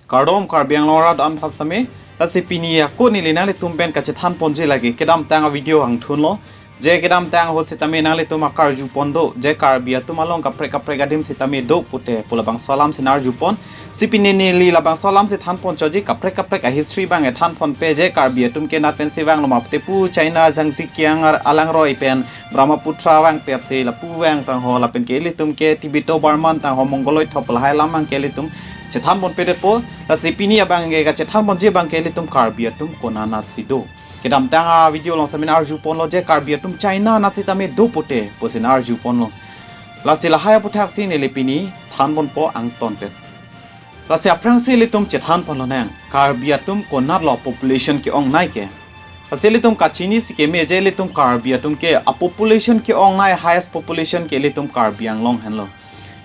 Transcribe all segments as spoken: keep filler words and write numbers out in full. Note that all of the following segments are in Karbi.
Kardom Karbi Anglong arat an aphan sitame, lasi pini ako neli nanglitum pen kachethan ponji lake, kedamtang a-video hangthunlo. Je kedamtang ahut sitame nanglitum akarju pon do, je Karbi atum along kaprek kaprek adim sitame do pute pu labangso alam si nangarju pon. Si pini neli labangso alam si than pon choji, kaprek kaprek a-history abang ethan ponpe, je Karbi atum ke nat pensi vanglo ma pute pu China jangsi kiang ar-, alangroi pen Brahmaputra vangpet si lapu vang tangho, lapen ke ilitum ke Tibeto Burman tangho, Mongoloid thop lahai alam abang ke ilitum chethan ponpe detpo. Lasi pini abang ke kachethan ponji abang ke ilitum Karbi atum konat nat si do. Kedamtang a-video along sitame nangarju ponlo je Karbi atum China nat sitame do pute pusi nangarju ponlo. Lasi lahai aphuthak si neli pini than ponpo angton pen. Lasi aphrangsi ilitum chethan ponlonang, Karbi atum konatlo population ke-ongnei ke. Lasi ilitum kachini si keme je ilitum Karbi atum ke a-population ke-ongnei, highest population ke ilitum Karbi Anglong henlo.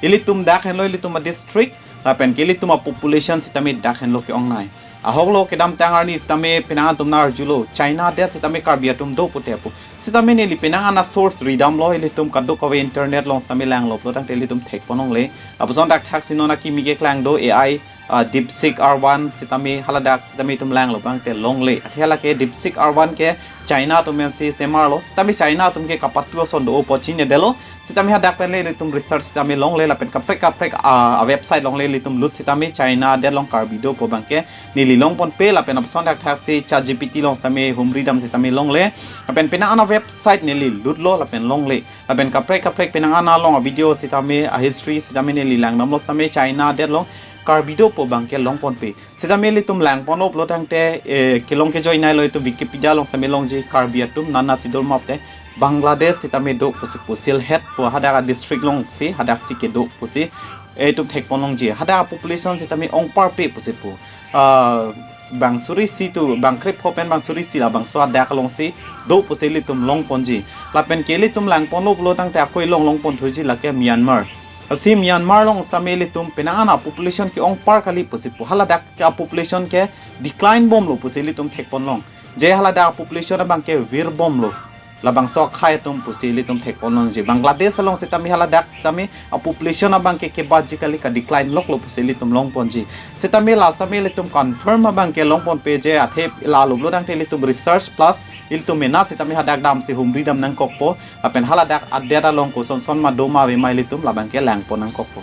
Ilitum dak henlo, ilitum a-district, lapen ke ilitum a-population sitame dak henlo ke-ongnei. Ahoklo kedamtang arni sitame penang atum nangarjulo, China adet sitame Karbi atum do pute pu. Sitame neli penang an a-source ridamlo, ilitum kadokave internet along sitame langlo pulo tangte ilitum thek pon longle. Lapuson dak thak si non akimi keklang do A I, ah, DeepSeek R one sitame haladak sitame itum langlo tangte longle. Athe hala ke DeepSeek R one ke China atum pensi semarlo. Sitame China atum ke kapatu ason do apot chinine detlo. Sitame hadak pen le ilitum research sitame longle lapen kaprek kaprek, ah, a-website along le ilitum lut sitame China adet along Karbi do pu abang ke neli long ponpe lapen lapuson dak thak si ChatGPT along sitame humri dam sitame longle. Lapen penang an a-website neli lutlo lapen longle. Lapen kaprek kaprek penang an along a-video sitame a-history sitame neli langdamlo sitame China adet along Karbi do pu abang ke long ponpe. Sitame ilitum lang ponlo pulo tangte, eh, kelong kejoi neilo itum Wikipedia along sitame longji Karbi atum nat nat si do ma pute Bangladesh sitame do pusi pu, Sylhet pu hadak a-district along si hadak si kedo pusi, eh, itum thek pon longji. Hadak a-population sitame ongparpe pusi pu. Ah, bang suri isi tu, bang krepho pen bang suri isi labangso adak along si do pusi ilitum long ponji. Lapen ke ilitum lang ponlo pulo tangte ako ilong long pon thuji lake Myanmar. Lasi Myanmar along sitame ilitum penang an a-population ke-ongpar kali pusi pu. Haladak ke a-population ke decline bomlo pusi ilitum thek pon long. Je haladak a-population abang ke vir bomlo labangso akhei atum pusi ilitum thek pon longji. Bangladesh along sitame haladak sitame a-population abang ke kebaji kali, ka-decline loklo pusi ilitum long ponji. Sitame la sitame ilitum confirm abang ke long ponpe je athe lalo pulo tangte ilitum research plus ilitum mena sitame hadak dam si humri dam nangkokpo. Lapen haladak adet along koson son ma do ma ave ma ilitum labang ke lang pon nangkokpo.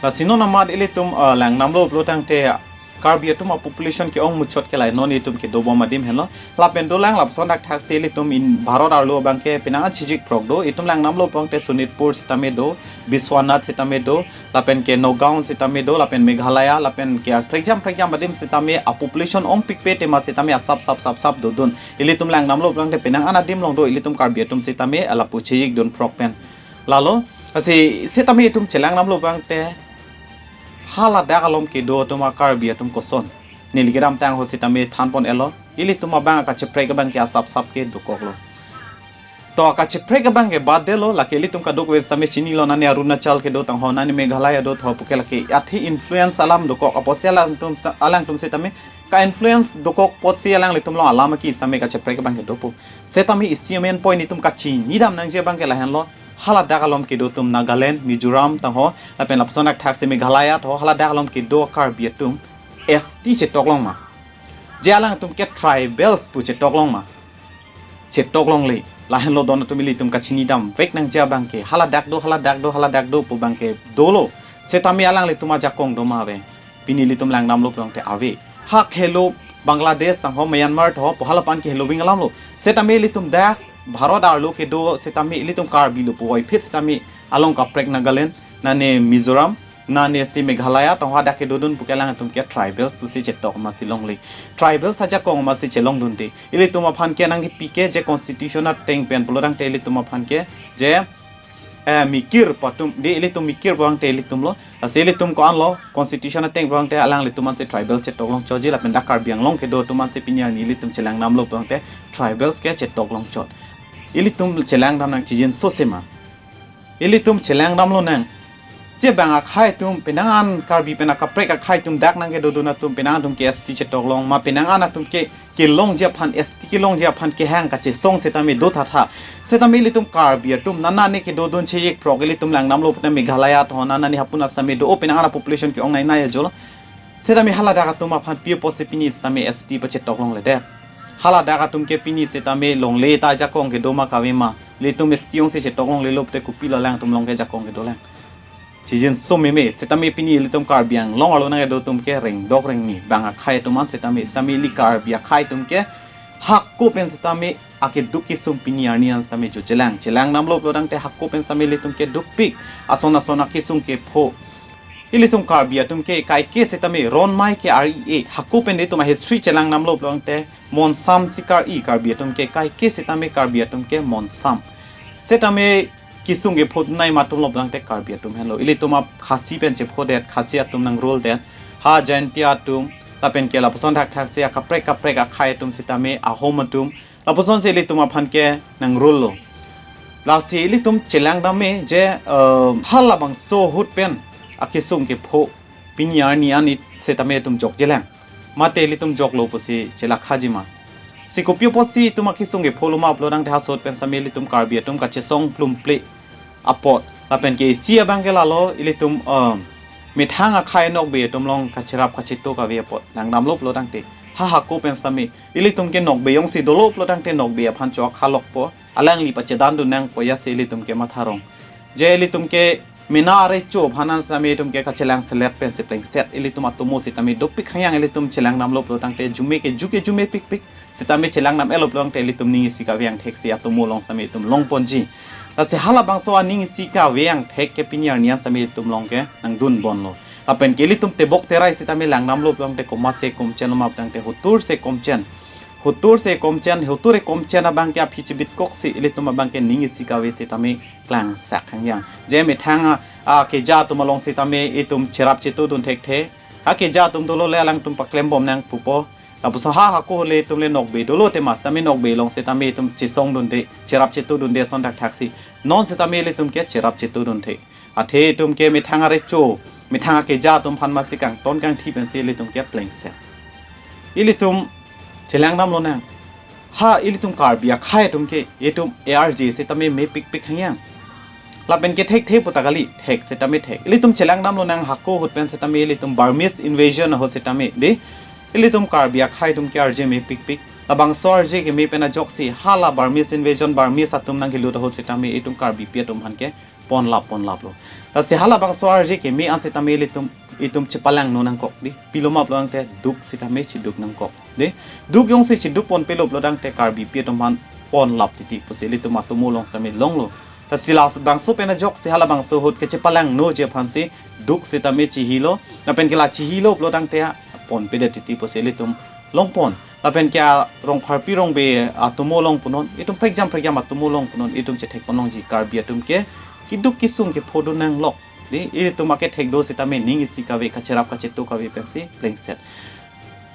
Lasi non amat ilitum, eh, langdamlo pulo tangte Karbi atum a-population ke-ong muchot ke lahai non itum kedo bom adim henlo. Lapen dolang lapuson dak thak si ilitum in Bharat arlo abang ke penang an chijik prok do. Itum langdamlo pulo tangte Sonitpur sitame do, Biswanath sitame do, lapen ke Nagaon sitame do, lapen Meghalaya, lapen ke prekjam prekjam adim sitame a-population ongpikpe tema sitame asap sap sap sap dodun. Ilitum langdamlo pulo tangte penang an adim along do ilitum Karbi atum sitame lapu chijik dun prok pen. Lalo, lasi sitame itum chelangdamlo pulo tangte haladak along kedo atum a-Karbi atum koson. Neli kedamtang ahut sitame than pon-etlo. Ilitum abang kacheprek abang ke asap sap ke dokoklo. To kacheprek abang ke badet lo, lake ilitum kadokave sitame chinilo, nane Arunachal kedo tangho, nane Meghalaya do tho puke lake athe influence alam dokok. Apotsi alangtum, alangtum sitame ka-influence dokok apotsi alanglitum along alam aki sitame kacheprek abang ke dopo. Sitame isi amen point itum kachini dam nangji abang ke lahenlo. Haladak along kedo atum Nagaland, Mizoram tangho, lapen lapuson dak thak si Meghalaya tho, haladak along kedo Karbi atum S T chetok long ma? Je alangtum ke tribals pu chetok long ma? Chetok longle. Lahenlo don atum, ilitum kachini dam vek nangji abang ke. Haladak do, haladak do, haladak do pu abang ke dolo. Sitame alanglitum ajakong do ma ave? Pini ilitum langdamlo pulo tangte ave. Hak helo Bangladesh tangho, Myanmar tho, pu hala aphan ke heloving alamlo. Sitame ilitum dak Bharat arlo kedo sitame ilitum Karbi lo puvoiphit sitame along kaprek Nagaland, nane Mizoram, nane si Meghalaya tangho hadak kedodun puke alangtum ke tribals pusi chetok masi longle. Tribals ajakong masi chelongdunde. Ilitum aphan ke nangkepi ke je constitution ateng pen pulo tangte ilitum aphan ke je, eh, mikir pu atum, de ilitum mikir pu tangte ilitum lo. Lasi ilitum ko-anlo, constitution ateng pu tangte alanglitum ansi tribals chetok longchotji lapen dak Karbi Anglong kedo atum ansi pini arni ilitum chelangdamlo pu tangte tribals ke chetok longchot. Ilitum chelangdam nangchijinso sema? Ilitum chelangdamlonang. Je bang akhei atum, penang an Karbi pen akaprek akhei atum dak nangkedodun atum, penang atum ke S T chetok long ma, penang an atum ke kelongji aphan, S T kelongji aphan kehang kachesong sitame do tha tha. Sitame ilitum Karbi atum nana ne kedodun chejek prok, ilitum langdamlo pute Meghalaya tho, nana ne hapuna sitame do, o penang an a-population ke-ong nai nai ajolo. Setame haladak atum aphan pi apotsi pini setame S T pachetok longledet? Haladak atum ke pini setame longle ta ajakong kedo ma kave ma? Ilitum S T jongsi chetok longlelo pute kopilo alangtum along ke ajakong kedolang? Chijinso meme, setame pini ilitum Karbi Anglong arlo nangkedo atum ke rengdok rengni, bang akhei atum an setame, setame ili Karbi akhei atum ke hako pen setame akeduk kesung pini arni an setame jo chelang, chelang damlo pulotangte hako pen setame ilitum ke dukpik, ason ason akesung kepho. Ilitum Karbi atum ke kaike setame ron mai ke R E A, hako pen ilitum a history chelang damlo pulotangte monsam si kar-i, Karbi atum ke kaike setame Karbi atum ke monsam. Setame kesung kepho dunai ma atum lo pulotangte Karbi atum henlo. Ilitum ap Khasi pen chephodet, Khasi atum nang rule det. Ha Jaintia atum, lapen ke lapuson thakthak si akaprek kaprek akhei atum setame, Ahom atum, lapuson si ilitum aphan ke nang rule lo. Lasi ilitum chelang dam me je, eh, halabangso ahut pen akesung kepho pini arni an it setame itum jokjelang. Mate ilitum joklo pusi chelakhaji ma? Si kopi apotsi itum akesung kepho lo ma pulotangte ha ahut pen setame ilitum Karbi atum kachesong plumple apot. Lapen ke isi abang ke lalo ilitum, um, methang akhei nokbe atum along kacherap kachetok ave apot. Lang damlo pulotangte ha hako pen setame ilitum ke nokbe jongsi dolo pulotangte nokbe aphan chok halokpo. Alangli pachedan dun nangpo ya si ilitum ke matharong. Je ilitum ke mena arecho aphan an setame itum ke kachelang selet pensi plengset, ilitum atomo setame dopik hangyang, ilitum chelang damlo pulotangte jume ke ju ke jumepikpik, setame chelang dam-etlo pulotangte ilitum ning isi kave angthek si atomo along setame itum longponji. Lasi halabangso aning isi kave angthek ke pini arni an setame itum along ke nang dunbomlo. Lapen ke ilitum tebok terai setame lang damlo pulotangte komatsi komchen lo ma pulotangte hotur si komchen. Hotur si komchen, hotur si komchen abang ke aphi chibitkok si ilitum abang ke ning isi kave setame klangsak hangyang. Je methang a, akeja atum along setame itum cherap cheto dun thekthe. Akeja atum dolo le alangtum paklembom nang pupo. Lapuson ha hako ahut le itum le nokbe dolo tema setame nokbe along setame itum chesong dunde, cherap cheto dunde ason thakthak si. Non setame ilitum ke cherap cheto dunthe. Athe itum ke methang arecho, methang akeja atum aphan masi kangton kangthi pensi ilitum ke plengset. Ilitum chelang damlo nang. Ha ilitum Karbi akhei atum ke itum A R J setame mepikpik hangyang. Lapen ke thekthe puta kali, thek setame thek. Ilitum chelang damlo nang, hako ahut pen setame ilitum Burmese invasion ahut setame de, ilitum Karbi akhei atum ke R J mepikpik. Labangso R J keme pen ajoksi hala Burmese invasion, Burmese atum nangkelut ahut setame itum Karbipi atum aphan ke ponlap ponlaplo. Lasi halabangso R J keme an setame ilitum, itum chepalangno nangkok de. Pilo ma pulotangte duk setame cheduk nangkok de. Duk jongsi cheduk ponpelo pulotangte Karbipi atum aphan ponlap titi pusi ilitum atomo along setame longlo. Lasi labangso pen ajoksi halabangso ahut kechepalangnoji aphansi duk setame chihilo. Lapen ke la chihilo pulotangte ponpedet titi pusi ilitum longpon. Lapen ke a Rongpharpi Rongbe atomo along punon, itum prekjam prekjam atomo along punon, itum chethekponlongji Karbi atum ke keduk kesung kepho dun nanglok. De, itum akethek do setame ning isi kave, kacherap kacheto kave pensi plengset.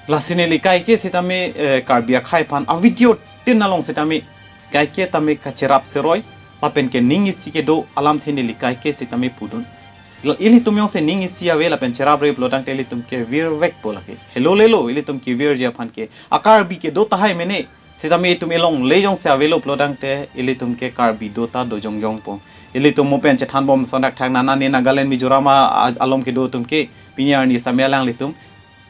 Lasi neli kaike setame, eh, Karbi akhei aphan a video tin along setame kaike tame kacherap seroi, lapen ke ning isi kedo alamthe neli kaike setame pudun. Ilitum jongsi ning isi ave lapen cherapre pulotangte ilitum ke virvekpo lake. Helo lelo, ilitum kevirji aphan ke. A Karbi kedo tahai mene setame itum elongle jongsi avelo pulotangte ilitum ke Karbi do ta do jongjongpo. Ilitum mo pen chethanbom ason thakthak nana ne Nagaland, Mizoram a, a, along kedo atum ke pini arni setame alanglitum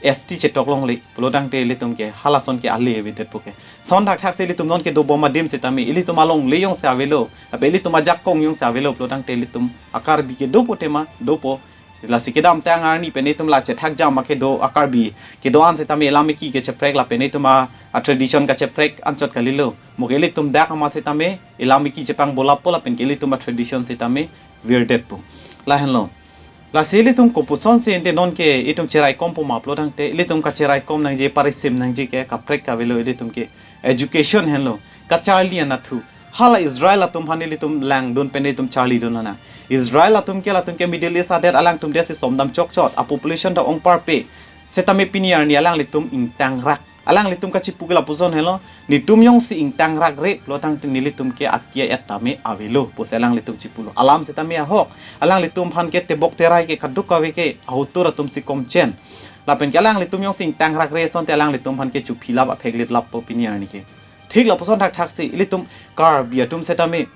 S T chetok longle pulotangte ilitum ke halason ke ale avedetpo ke. Ason thakthak si ilitum non kedobom adim setame ilitum alongle jongsi avelo, lapen ilitum ajakong jongsi avelo pulotangte ilitum a Karbi kedopo tema dopo. Lasi kedamtang arni pen itum la chethakjam akedo a Karbi kedo an setame elam eki kecheprek lapen itum a, a tradition kacheprek anchot kalilo. Mo ke ilitum dak ama setame elam eki chepangbolappo lapen ke ilitum a tradition setame virdetpo. Lahenlo. Lasi ilitum kopusonsi ente non ke itum cheraikompo ma pulotangte ilitum kacheraikom nangji, parisim nangji ke kaprek kavelo ilitum ke education henlo, kacharli anatthu. Hala Israel atum aphan ilitum langdun pen itum charlidun lana. Israel atum ke latum ke Middle East adet alangtum det si somdam chokchot, a population ta ongparpe. Setame pini arni alanglitum ingtangrak. Alanglitum kachipu ke lapuson henlo, netum jongsi ingtangrakre pulotangte nelitum ke atiya-et tame avelo pusi alanglitum chipulo. Alam setame ahok, alanglitum aphan ke tebok terai ke kaduk kave ke ahotur atum si komchen. Lapen ke alanglitum jongsi ingtangrakre asonte alanglitum aphan ke chuphilap apheklitlappo pini arni ke. Thik lapuson thakthak si ilitum Karbi atum setame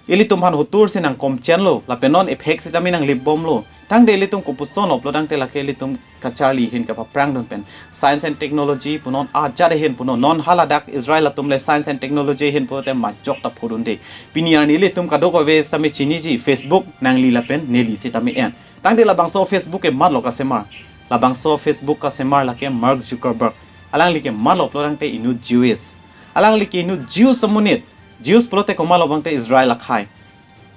ilitum aphan hotur si nangkomchenlo, lapen non effect sitame nanglip bomlo. Tangte ilitum kopuson lo pulo tangte lake ilitum kacharli ahin kapaprang dun pen. Science and technology pu non ajat ahin punon, non haladak Israel atum le science and technology ahin pulote majok ta phodunde. Pini arni ilitum kadokave sitame chiniji, Facebook nangli lapen neli sitame en. Tangte labangso Facebook kematlo kasemar. Labangso Facebook kasemar lake Mark Zuckerberg. Alangli kematlo pulo tangte inut Jewish. Alangli ke inut Jews amonit. Jews pulote komatlo pulo tangte Israel akhei.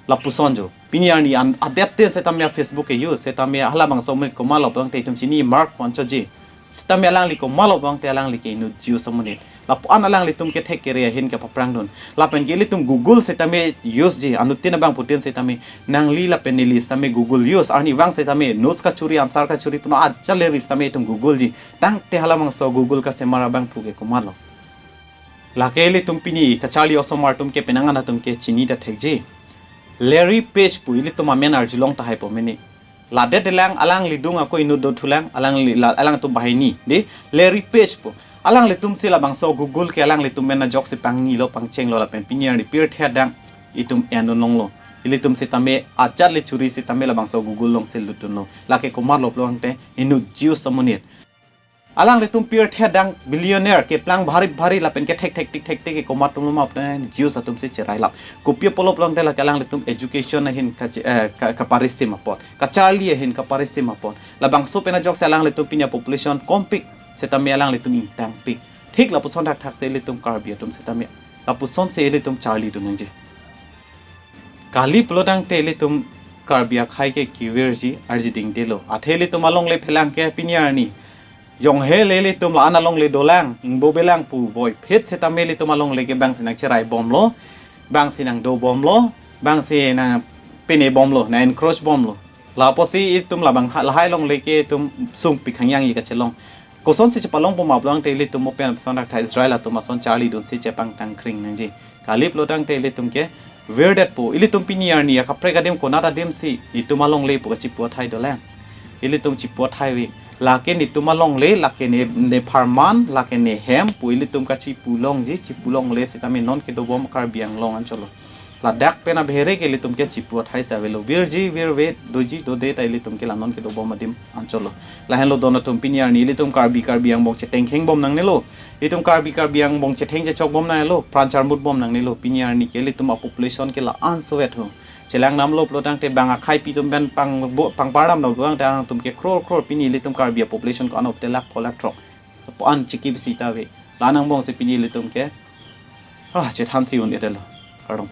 Lapuson jo. Pini arni an adet tin sitame Facebook ke-use, sitame halabangso amonit komatlo pulo tangte itum chini Mark pu anchotji. Sitame alangli komatlo pulo tangte alangli ke inut Jews amonit. Lapu-an alanglitum kethek kere ahin kapaprang dun. Lapen ke ilitum Google sitame use ji, anuttin abangphutin sitame, nangli lapen neli sitame Google use, arnivang sitame notes kachuri, answer kachuri punon ajat le ri sitame itum Google ji. Tangte halabangso Google kasemar abangphu ke komatlo. Lake ilitum pini kacharli osomar atum ke penang an atum ke chini ta thekji. Larry Page pu ilitum amen arjulong tahai po mene. Ladet delang alangli adung ako inut dothulang, alangli la, alangtum banghini. De, Larry Page pu. Alanglitum si labangso Google ke alanglitum men ajoksi pangnilo pangchenglo lapen pini arni pirthe adang itum en-un longlo. Ilitum sitame ajat le churi sitame labangso Google alongsi lutdunlo. Lake komatlo pulo tangte inut Jews amonit. Alanglitum pirthe adang billionaire keplang bhari bhari lapen kethek thektik thektik ke komat atumlo ma pulo tangte Jews atum si cherailap. Kopi apotlo pulo tangte lake alanglitum education ahin kache-, eh, ka-, kaparisim apot. Kacharli ahin kaparisim apot. Labangso pen ajoksi alanglitum pini apopulation kompik. Sitame alanglitum ingtangpik. Thik lapuson thakthak si ilitum Karbi atum sitame. Lapuson si ilitum charli dun nangji. Kali pulo tangte ilitum Karbi akhei ke kevirji arji dingdelo. Athe ilitum alongle phelang ke pini arni. Jonghe le ilitum la-an alongle dolang, ingbo belang pu voiphit sitame ilitum alongle ke bangsi nangcherai bomlo, bangsi nangdo bomlo, bangsi nangpine bomlo, nang-encroach bomlo. Lapusi itum labang ha-, lahai alongle ke itum sungpik hangyangji kachelong. Kosonsi chepalong po ma pulo tangte ilitum open ason thakthak Israel atum ason charli dunsi chepangtang kring nangji. Kali pulo tangte ilitum ke virdetpo. Ilitum pini arni akaprek adim konat adim si itum alongle pu kachipu athai dolang. Ilitum chipu athai ave. Lake netum alongle, lake ne, nepharman, lake nehem pu ilitum kachipu longji, chipu longle sitame non kedobom Karbi Anglong anchotlo. Ladak pen abhere ke ilitum ke chipu athai si avelo. Virji virve, doji dode ta ilitum ke la non kedobom adim anchotlo. Lahenlo don atum pini arni ilitum Karbi, Karbi angbong chetengkheng bom nangnelo. Itum Karbi, Karbi angbong chetheng chechok bom nangnelo, pran charmut bom nangnelo. Pini arni ke ilitum apopulation ke la-an sovet ho. Chelang namlo pulo tangte bang akheipi atum pen pang bo-, pangpardam dam pulo tangte atum ke crore crore, pini ilitum Karbi apopulation ko-an pulote lakh ko lakh throk. Lapu-an chikip sita ave. La-an angbong si pini ilitum ke, ah, chethan si un-edetlo. Kardom.